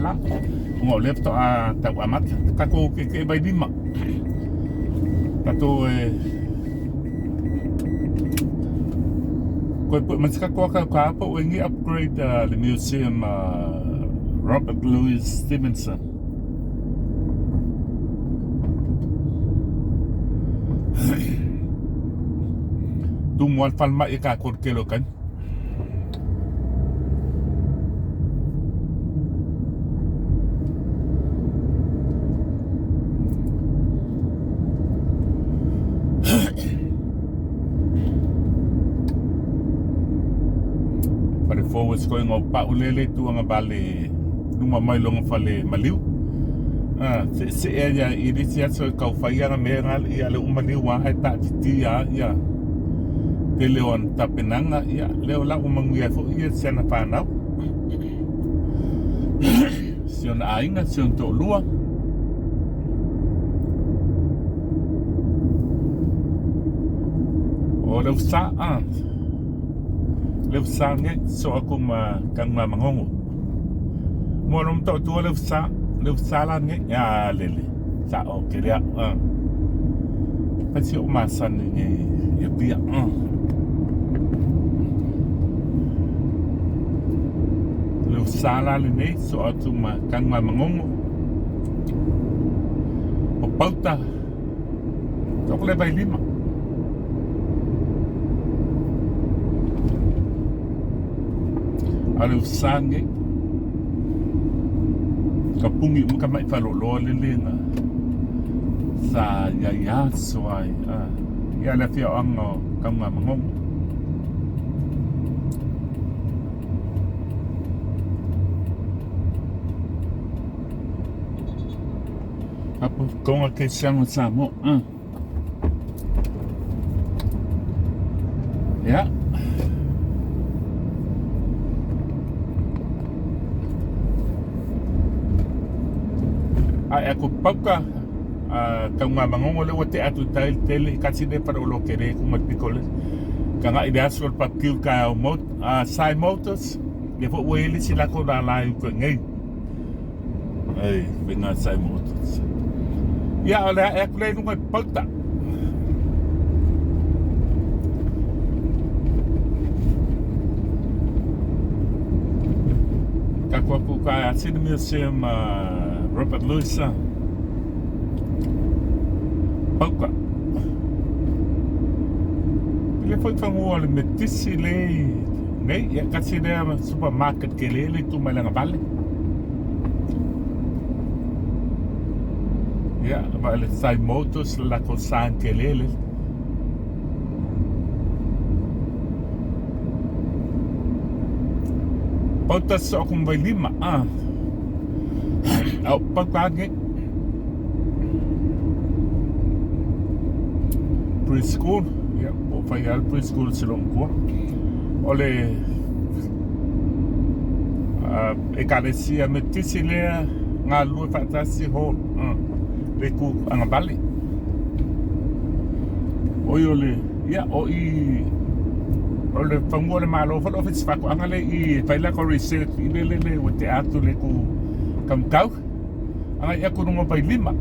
le la ona o lea faatoa tau amata tatou tietie Vailima tatou e toe pue mai se tatou ata uta po o ni upgrade le museum Robert Louis Stevenson. Tumu lava le falemai e tatou i le tele o taimi. Fale fou e sikoiga o pau lele tuaga vale luma mai loga fale maliu. Ah, seesee ia i le isi aso e tau fai ana mea na ia le uma maliu lava ae taatitia lava ia tele o ana tapenaga ia lea o la ua manuia ai foi ia si ana fanau. Si ona aiga, si ona toalua. O le usa a. Le usa nge so aku ma kang ma mangongo. Mo lo mto tua le usa, le usa la nge ya lele. Sa o ke lea a. Pasi o masani nge ya pia a. Le usa la lenei so atu ma kang ma mangongo. O pauta Toko le Vailima. A le usange ka pungi uma ka mai whaloloa le lenga sa ia ia so ai a ia le fia anga o kaunga mangongo. Apo tonga ke sianga Samoa. Ya. Ae aku pauka a tau ngā mangongo le ua te atu tai tele i kasi le para olo ke re ku ma piko le ka ngai le aso le pakiu ka au mot a Sai Motors le fo ua ili si lako la la i ko ngei Ei, me ngā sai mō Ia, o le ae aku lea i lunga i Pauta. Ka kua ku ka a Museum Robert Louis. Pauka. Le foi fangua le metisi le nei, ia kasi lea supermarket ke le le tu mai langa vale. Ia, ma le Sai Motors le latou sign tele le. Pau tasi so aku mai lima. Ah. Au pau ka nge. Preschool. Ia, po fai al preschool se long kua. O le Ekalesia Metisi lea galulue faatasi ho le ku agavale. Oi o le ia o i o le fanua o le Malo foi le ofisa faatoaga le i e fai lako research i le le ua tea atu le ku kamukau agai atu luga o Vailima.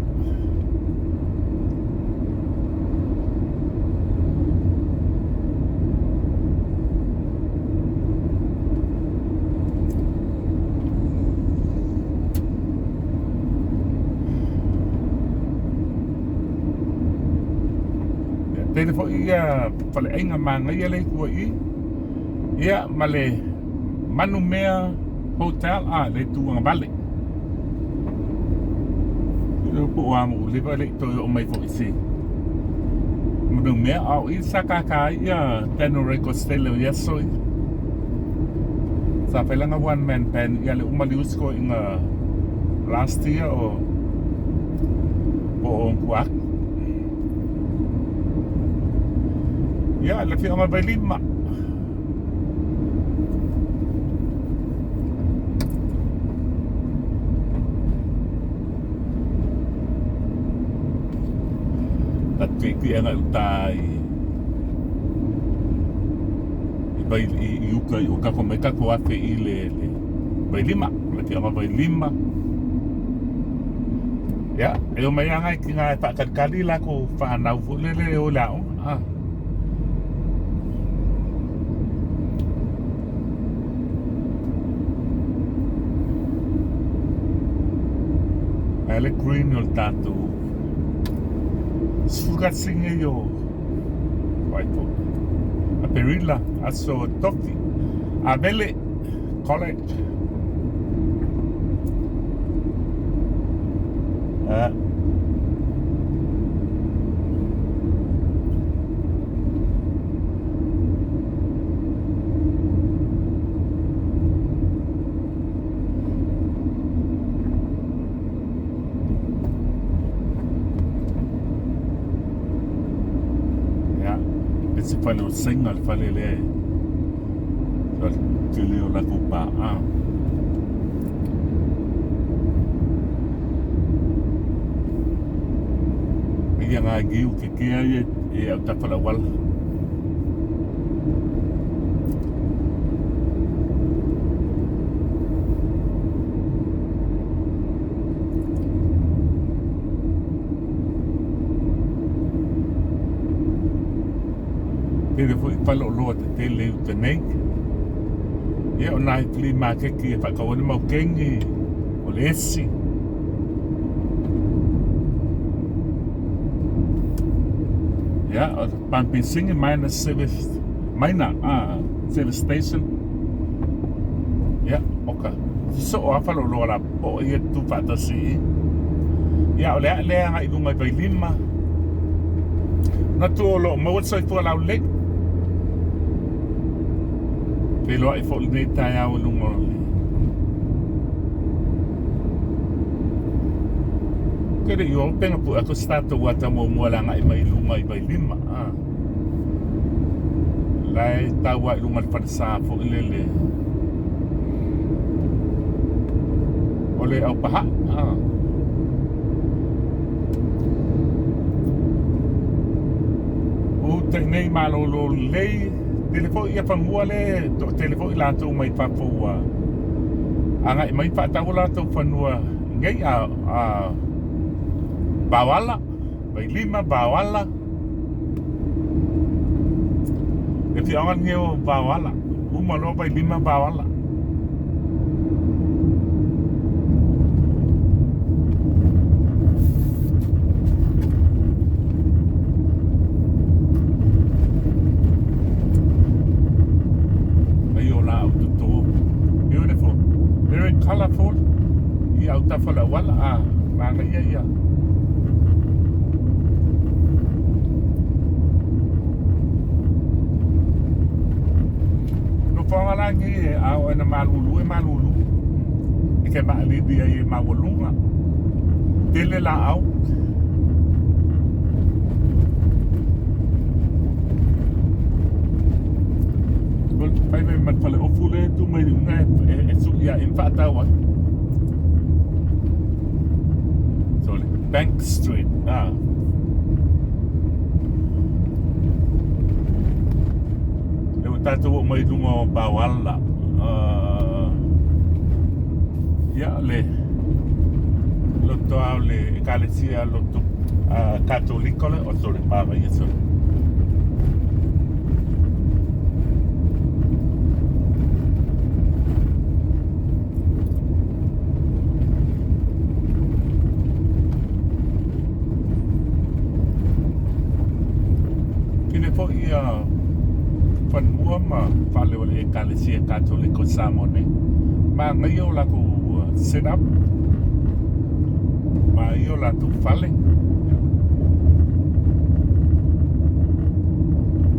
Tele foi ia faleaiga manaia lea i tua i i. Ia ma le Manumea Hotel a le itu agavale. Ia po o a mo leva le i toe oo mai foi i se Manumea a o i sa kākā ai ia Daniel Ray Costello i aso ia. Sa fai lana one man band ia le uma liusi ko inga last year o po o Nkuaku. Ia, le afioga Vailima. Tatuitia uta i i vai i uka i o kako mai kako afe i le Vailima. O le afioaga o Vailima. Ia, e omai lava nai tina e faatalitali latou fanau foi lele e o i le aoga. Ah. Ae le green o le tatou 11 nei o Vaifo. Aperila, aso Tofi, Avele College. Ah. Ia, e se fale o Saina le fale lea e tele o latou paa. Ia ngā giu ke kea ia e au tawhala wala. Tele foi faleoloa tetele i uta nei. Ia o nai flea market e faatau ai le maukeni, o le esi. Ia, o le pampensini minor service, minor service station. Ia, oka. Sosoo lava faleoloa lapopoa ia e tutu faatasi i i. Ia, o le ae lea agai i luga i Vailima. Manatu o lo o maua le soifua laulelei. Feiloai foi lenei taeao i luga o le Ke le i o penga pue atu se tatou ata muamua le agai mai i luga i Vailima. Ah. La e tau ai luga le falesa foi lele. O le aupaha. Ah. Uta i nei malolo lelei. Tele foi ia fanua le toatele foi latou mai fafo ua agai mai faatau o latou fanua nei a, a Vaoala, Vailima, Vaoala. Le afioaga lenei o Vaoala, uma loa Vailima, Vaoala. Ai o laau toto. Beautiful. Very colourful. I au tafa le auala. Ah, manaia ia. Nofoaga la nei e a o ena malulu e malulu. E ke maalili ai e maualuga. Tele laau. Fai mai ma le faleofu lea e tu mai luga e sui ia e faatau ai. Sorry, Bank Street. Ah. Le ua tatou oo mai luga o Bawala. Ia le loto ao le ekalesia loto Katoliko le o sorry mava ia sorry. Tele foi ia fanua ma fale o le Ekalesia Katoliko Samoa nei. Manaia o latou set up, manaia o latou fale.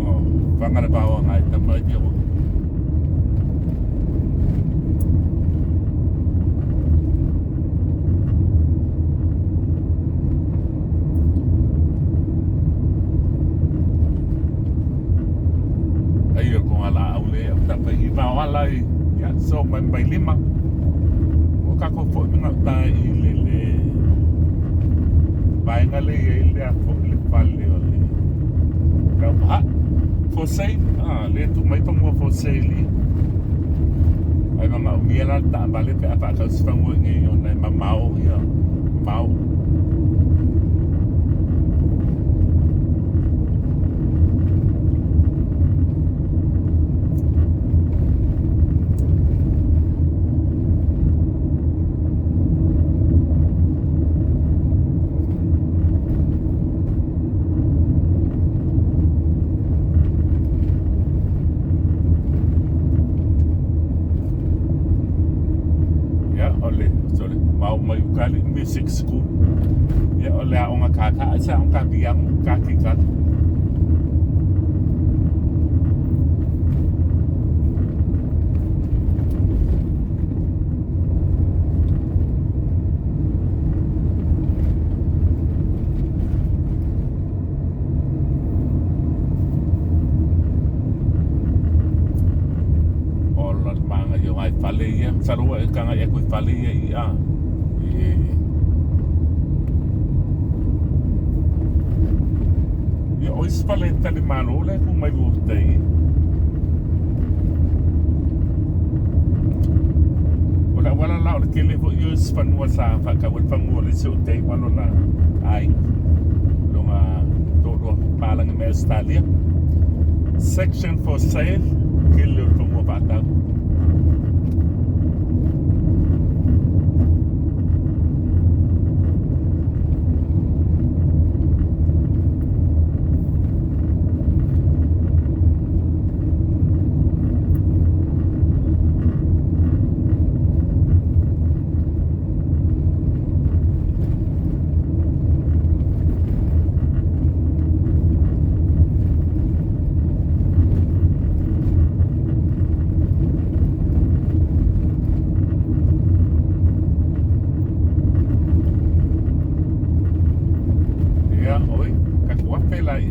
Oh, whanga le vao a ngai tama i ua. Ai o ko ngā laau le au tapa i vao ala i ia so mai mai lima. O kako foi me ngau tai i le le vaenga le i ai le a foi le fale o le rau paha. For sale, ah, le tu mai pa mua for sale i. Ae manaomia la le taavale pe a faatau se fanua i inei ona e mamao ia mamao. Ia, o le, sorry, mao mai uka le music school. Ia, o le aoga kākā, ai se aoga piano, kā kikala. Ola le māngai o ngai fale ia. Masalo ua e kagai aku i fale ia i a. E... Ia, o isi fale tali malo le ku mai lua tai. O le auala la o le tele foi o isi fanua sa faatau ai le fanua o le isi o tai ma lona aiga. Lona toalua palagi mai Ausetalia. Section for sale, tele o le fanua faatau. Ia, oi, tatou afe la i.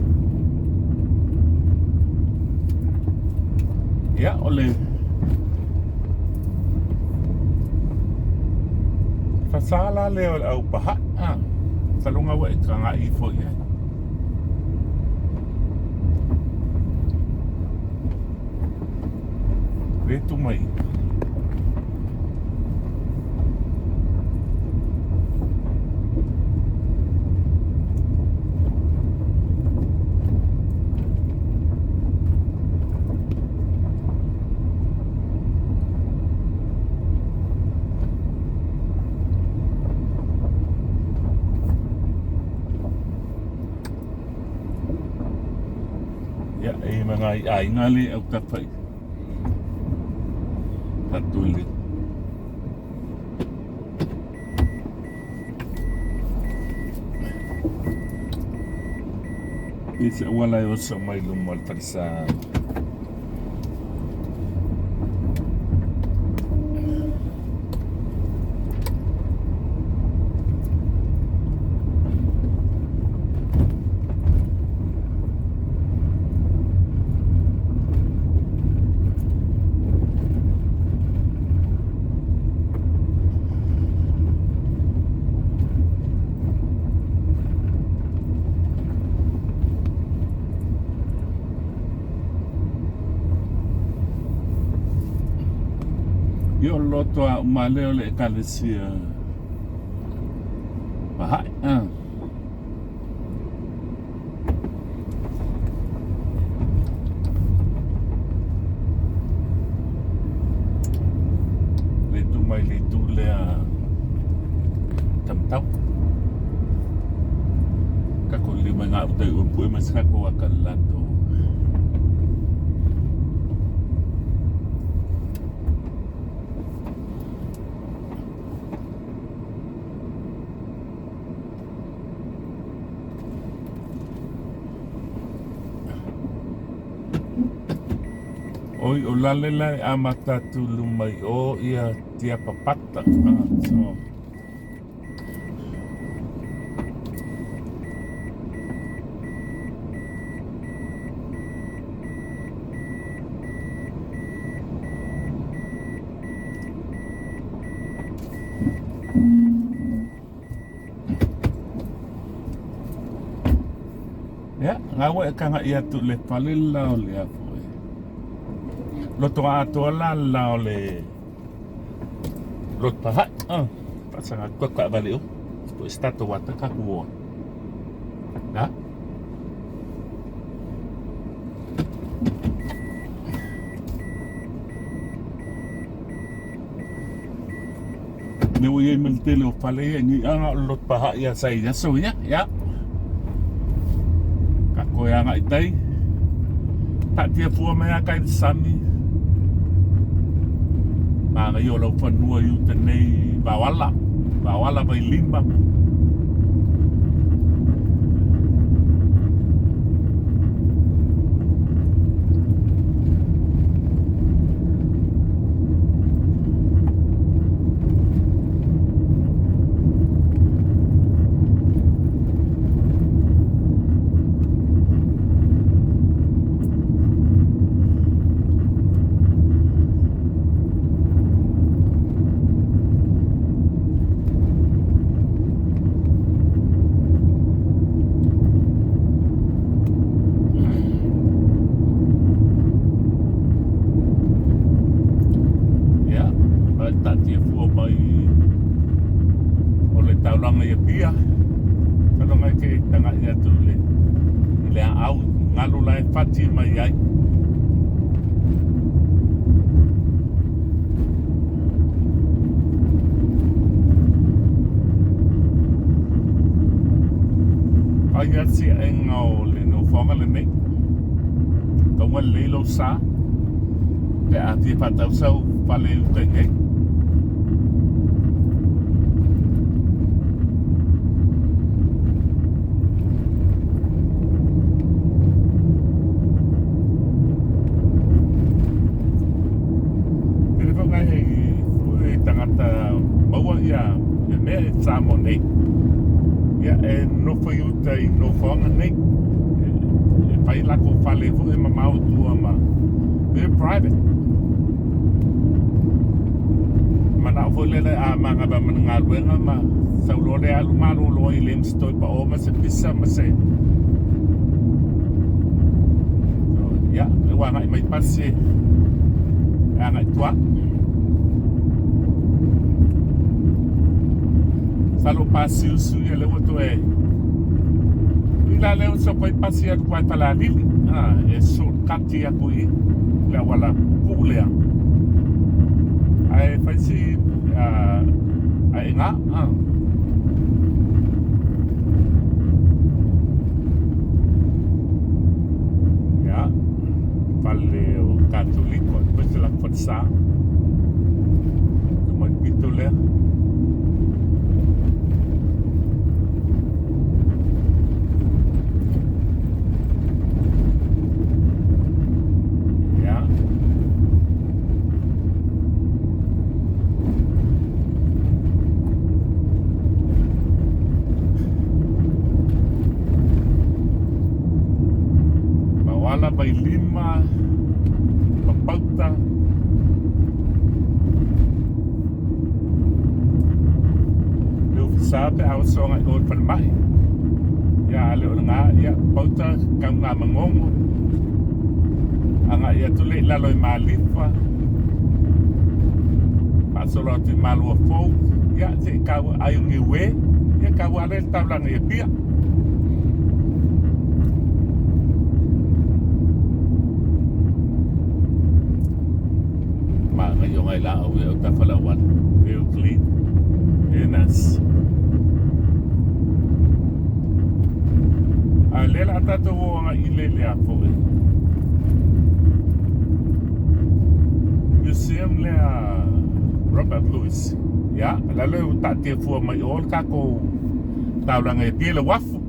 Ia, o le Fasā la lea o le au pahaʻi, a, masalo ua e tagai ifo i ai. Le tu mai. Ia, e ma ngai aiga le au tapa i tatou le. I se auala e oso mai luma o le falesa. I o loto a uma lea o le ekalesia Baha'i. Ah. Le tu mai le tu lea tamatau. Kako lima ngā utai upu e mas kako a kalato. Oi, o lale la e amata atu luma i o ia Tiapapata. Ah, so. Ia, gaua e kagaʻi atu i le fale la o le a foi. Loto atoa la la o le Lotu pahaʻi, faasaga atu tatou taavale i o, po o se tatou ata tatou o ai. A? Lea ua i ai ma le tele o fale ia i Niuaga o le lotu pahaʻi ia sa i aso ia, ia. Tatou e agai tai. Taatia fua mai a kai le sami. Manaia o lau fanua i uta nei Vaoala, Vaoala Vailima. Ia, a taatia fua mai o le taulaga i Apia. Taloga e ke taga'i atu i le i le aau galu la e fati mai ai. Aia siaʻega o le nofoaga lenei. Tauga lelei lou sa pe a fia faatau sau fale i uta i nei. Pele foi ngai hei tagata maua ia ia mea i Samoa nei. Ia e nofo i uta i nofoaga nei. E fai lakou fale foi e mamao i tua ma very private. Manao foi lele a magava ma le galuega ma sau loa le alu malolo ai le ma se toe pao ma se pisa ma se ia le ua agai mai pasi e agai tua. Salo pasi usu ia le ua toe i la lea ua koe pasi atu ai Falealili e shortcut atu i le auala puupuu lea ae fai si ae ga. Ia, fale o Katoliko, e pese la falesa. Tu mai pito lea. Ia. Mauala Vailima, Papauta, Le ofisa pe a oso agai o le falemai. Ia a le o le gā, ia Papauta, kau ngā mangongo. Agai atu le i lalo i Malifa. Faasolo atu i Malua Fou, ia se i kau ai o Niue, ia kau ale le taulaga i Apia. Maangai o ngai laau ia o tafala auala. Very clean. Very nice. A lea la tatou o agai i le lea foi. Museum lea Robert Louis. Ia, la le ua taatia fua mai o le tatou taulaga e pia le uafu.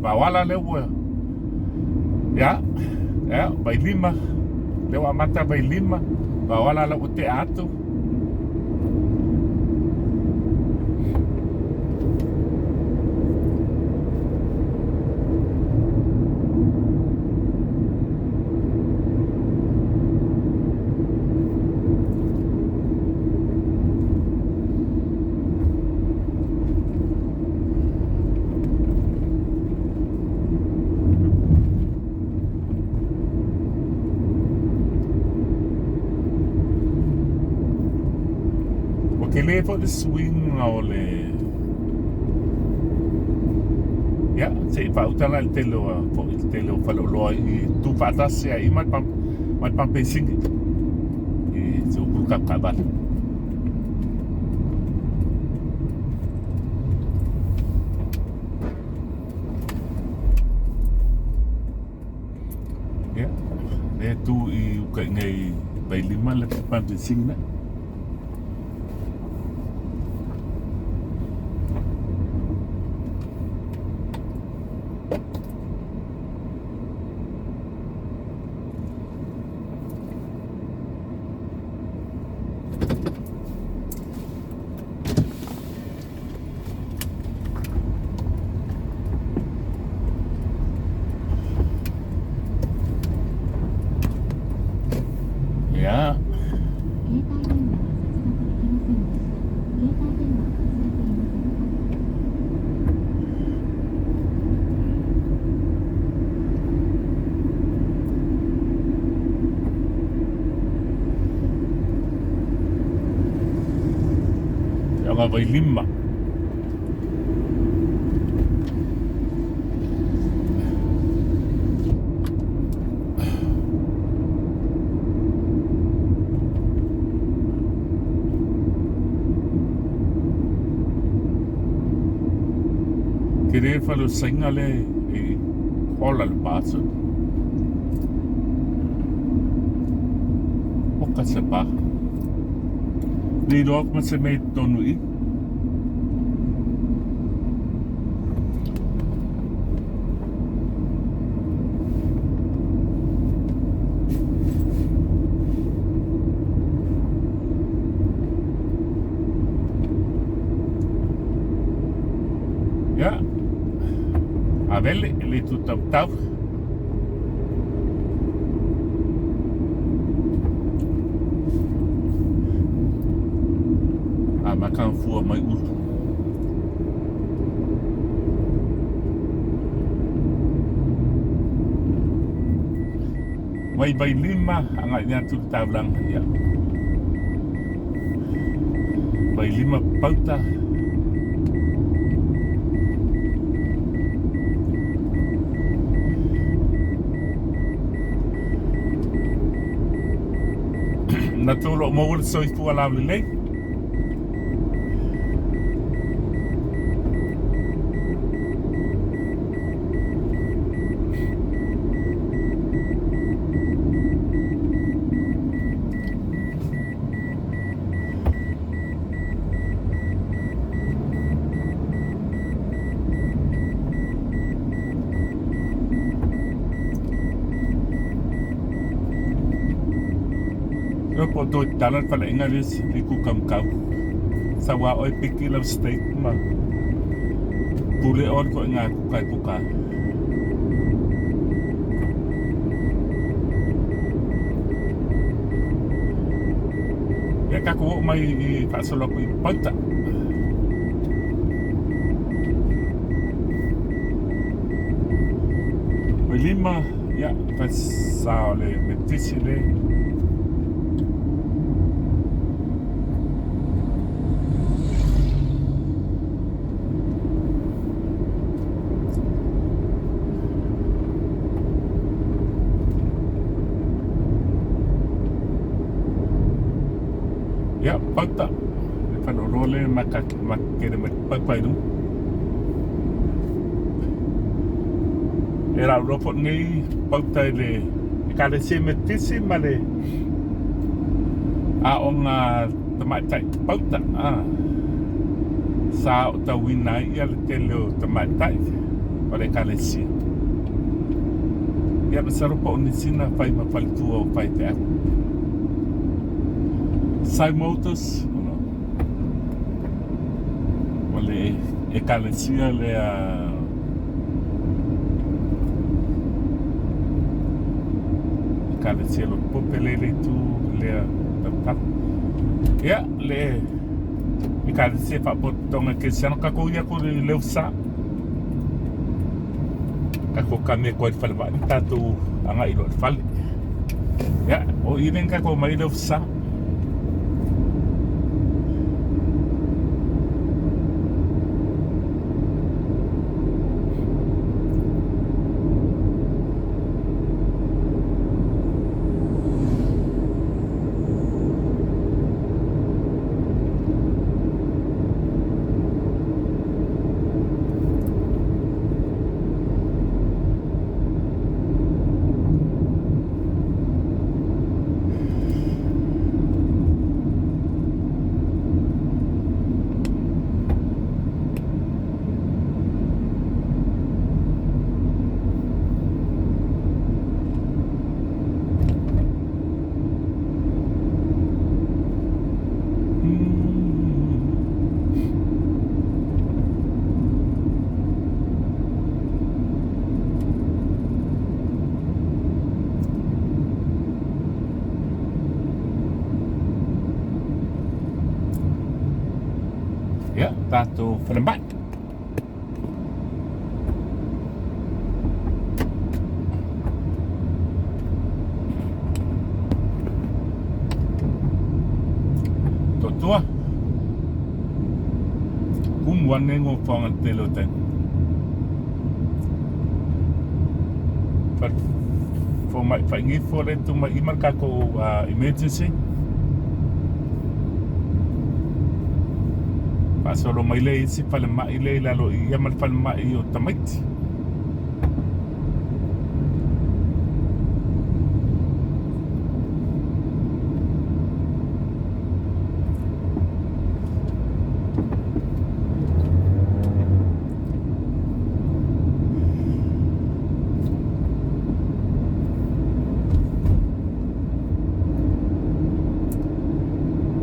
Vaoala lea ua ia, ia, Vailima. Lea ua amata Vailima. Vaoala la ua tea atu. Tele foi le suiga o le ia se i faauta la i le tele o foi le tele o faleoloa i tuufaatasi ai ma le ma le pampesini i se upu taavale. Ia, lea tu i uka i nei Vailima le pampesini lea. Ia. Te anga Vailima. Tele le faleosaiga lea e ola le paso. Oka se pa. Le iloa ma se mea i totonu i. Ia, avele le itu tautau. A makana fua mai ulu. Mai Vailima agai atu le taulaga ia. Vailima pauta. Na tou lo o maua le soifua laulelei. Ua po toe tala le faleaiga lea i Kukamukau. Sau lava oe piki lau state ma pule oe le ituaiga kuka e kuka ai. Ia tatou oo mai i faasolo atu i Pauta. Vailima, ia, sa o le Metisi le. Ia, pauta. Le faleoloa lea makele mai pauta i luga. E lauloa foi lenei pauta i le Ekalesia Metotisi ma le Aoga Tamaitai Pauta sa aotauina ai ia le tele o tamaitai o le Ekalesia. Ia masalo po o nisi na fai ma faletua o faifeau. Sai Motors, o le Ekalesia lea Ekalesia Lotu Pope lea i le itu lea tautala. Ia, le Ekalesia Faapotopotoga Kerisiano, tatou ia atu i Leusa. Tatou kame atu ai i le falevaa ma tatou agai loa i le fale. Ia, o i lea na tatou omai ai Leusa. tatou falemai. Totua. Kumu ane ngo whanga te leo taimi. Fo mai whaingifo le tu mai ima kako emergency. Faasolo mai le isi falemai le i lalo i ia ma le falemai o tamaiti.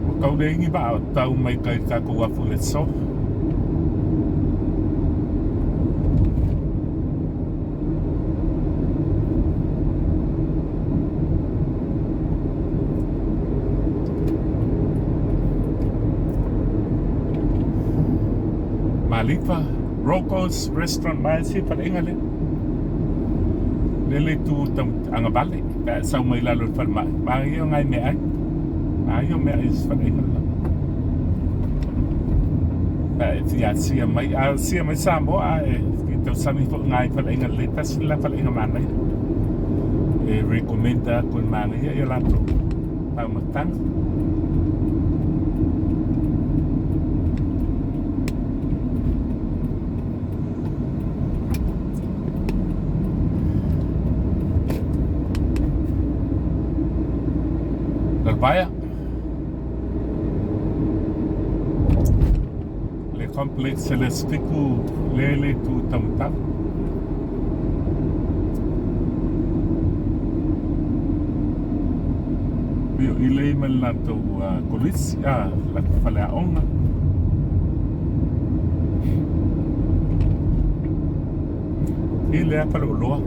Ua tau le igi vaa o tau mai kai tatou afu le so. Malifa, Rocco's Restaurant mai si faleaiga lea. Lea le itu agavale pe a e sau mai lalo i le falemai. Manaia o nai meaai. Manaia o meaai i si faleaiga le la. Pe a e fia asia mai, a asia mai Samoa a e fia tausami foi ngai faleaiga lelei tasi le la faleaiga manaia. E recommend atu e manaia ia latou taumataga. Lalapaea le complex e le 7 le le itu taumatau. Pio i lei ma le latou kolisi, latou faleaoga. I lea faleoloa.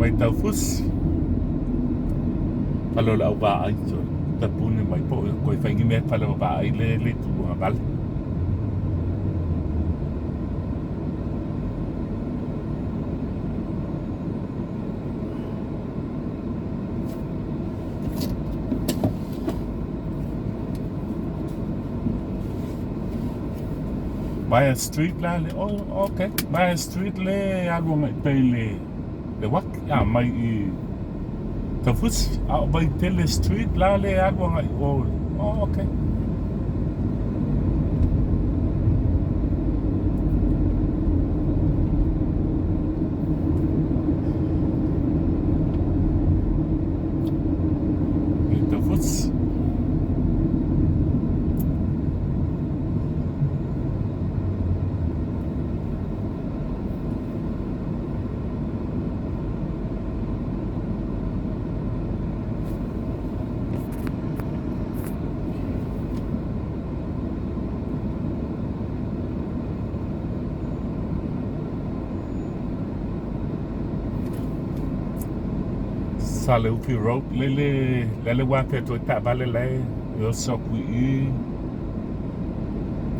Mai Taufusi, fale o le au vaai, so tapuni mai po koe whaingi mea fale o vaai le le tu vale. Maya Street la le oh okay Maya Street le alu agai pea i le le uaki a mai i Taufusi a o Vaitele Street la le alu agai i o oh okay. I Taufusi. Saleufi Road le le le le wa fe to ta vale le e oso aku i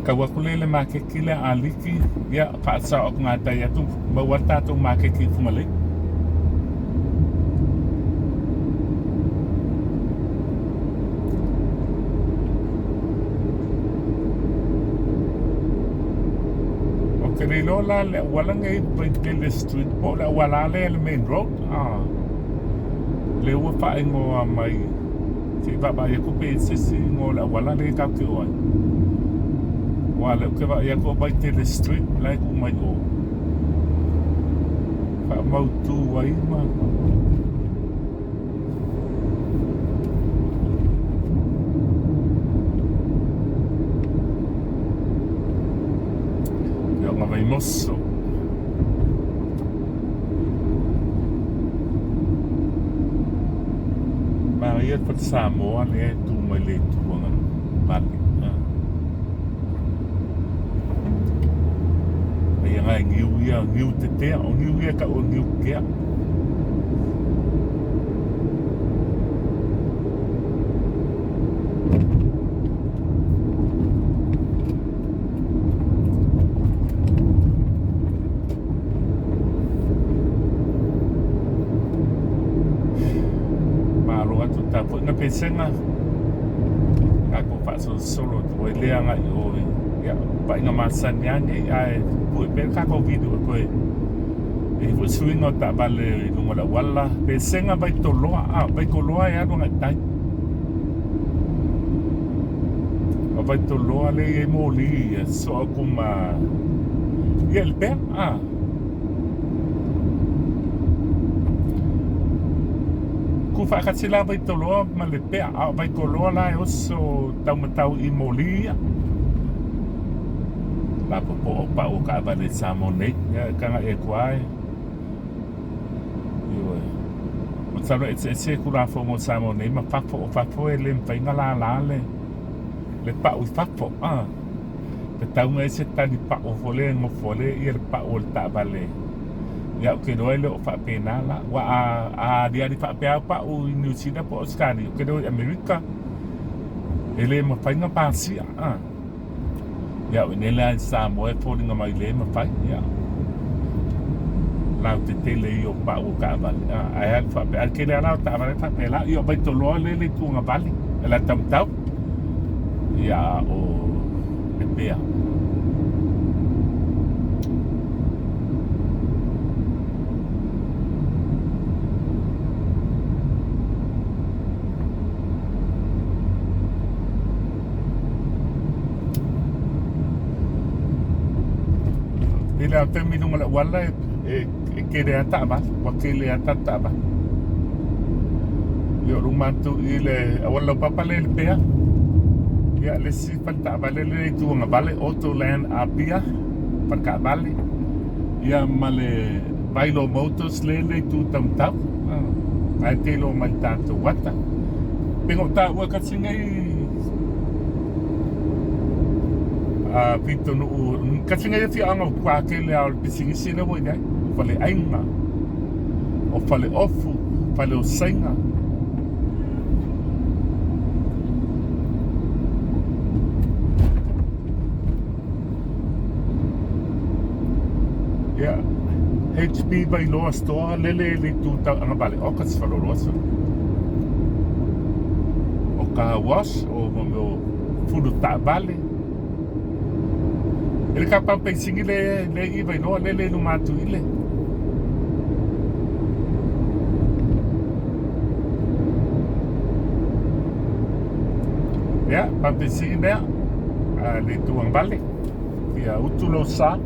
Kau aku le le makeki le aliki ia faasao aku ngatai atu maua tatou makeki i Fugalei. O ke le iloa la le auala nei Vaitele Street po o le auala lea le main road ah le ua faaigoa mai se i vaavaai atu pe se isi igoa o le auala lea tatou te o ai. Aua o lea ou te vaai atu o Vaitele Street la e tuu mai o. Faamautu ai ma Afioaga Vaimoso. Manaia le Fale Samoa lea e tu mai le itu agavale. Aia ngai niu ia, niu tetea, o niu ia tau o niu kea. Malo atu le tapuaiga pesega tatou faasolosolo atu ai lea agai i o i ia paaiga masani lava nei ae pue pea le tatou video e toe e i ai foi suiga o taavale i luga o le auala. Pesega Vaitoloa, a Vaitoloa e alu agai i tai. O Vaitoloa lea e i ai moli ia sosoo atu ma ia le pea a. Ku faatasi la Vaitoloa ma le pea a o Vaitoloa la e oso taumatau i moli ia. Lapopoa o pau o taavale i Samoa nei. Ia e tagai atu lava e. Ioe. Masalo e eseese Tulafono o Samoa nei ma fafo. O fafo e le mafai ona lala le, le pau i fafo. Ah. Tatau ona i ai se tali pau foi lea e nofo ai le, ia le pau o le taavale. Ia ou te iloa e le o faapena la. Aua a, a aliali faapea pau i Niu Sila po o Ausetalia, ou te iloa i Amerika, e le mafai ona pasia. Ah. Ia o i nei la i Samoa e foliga mai le mafai, ia. Lau tetele ia o pau o taavale. Ae alu faapea, ae tele lava la o taavale faapea la. Ia o Vaitoloa lea le itu agavale, e la taumatau. Ia o Lepea. I le taimi i luga o le auala e tele lava taavale, ua tele lava tatou taavale. Ia o luma atu i le auala laupapa lea i Lepea, ia le isi fale taavale lea i itu agavale, Autoland Apia, fale taavale, ia ma le Vailo Motors lea i le itu taumatau, ae te iloa mai i le tatou ata. Pe na o taua tasi nei a pitonuu kasi nei afioaga o Kuakele a o le pisinisi lea ua i ai, o faleaiga, o faleofu, faleosaiga. Ia, HP Vailoa Store lele le itu tau agavale o ka sefaloloa sa. O car wash o mo mea o fulu taavale. E le ka pampaisingi le le i Vailoa lele i luma atu i le. Ia, pampaisingi lea le itu agavale. Ia utu lou sa.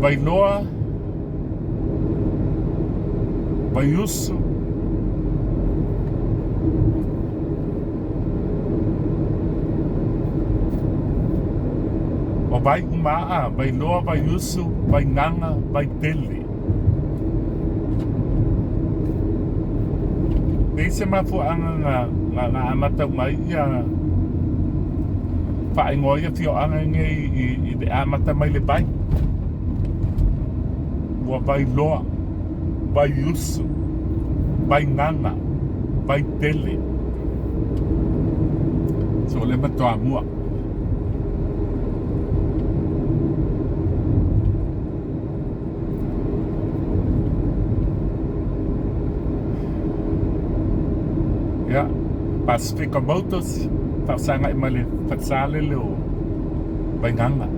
Vailoa, Vaiusu, o Vaiumaa, Vailoa, Vaiusu, Vaingaga, Vaitele. Pei se mafuaaga na na amata uma ai ia faaigoa ai afioaga nei i le amata mai le vai. Ua Vailoa, Vaiusu, Vaingaga, Vaitele. So lea ma Toamua. Ia, Pasifika Motors, faafesagai ma le falesa lele o Vaigaga.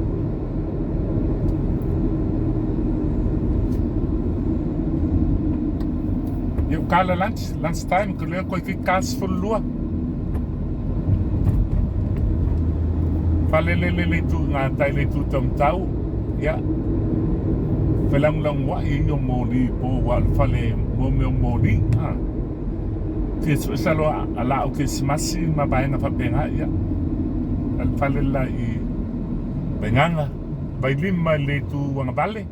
Ia, ua kala lunch, lunch time, ko lea koe ki ka 12. Fale lele le itu ngā tai le itu taumatau. Ia, felagolagoai ia o moli po ua o le fale mo mea o moli. A. Fia sue salo a laau kerisimasi ma vaega faapena, ia. A le fale la i Vaigaga, Vailima i le itu agavale.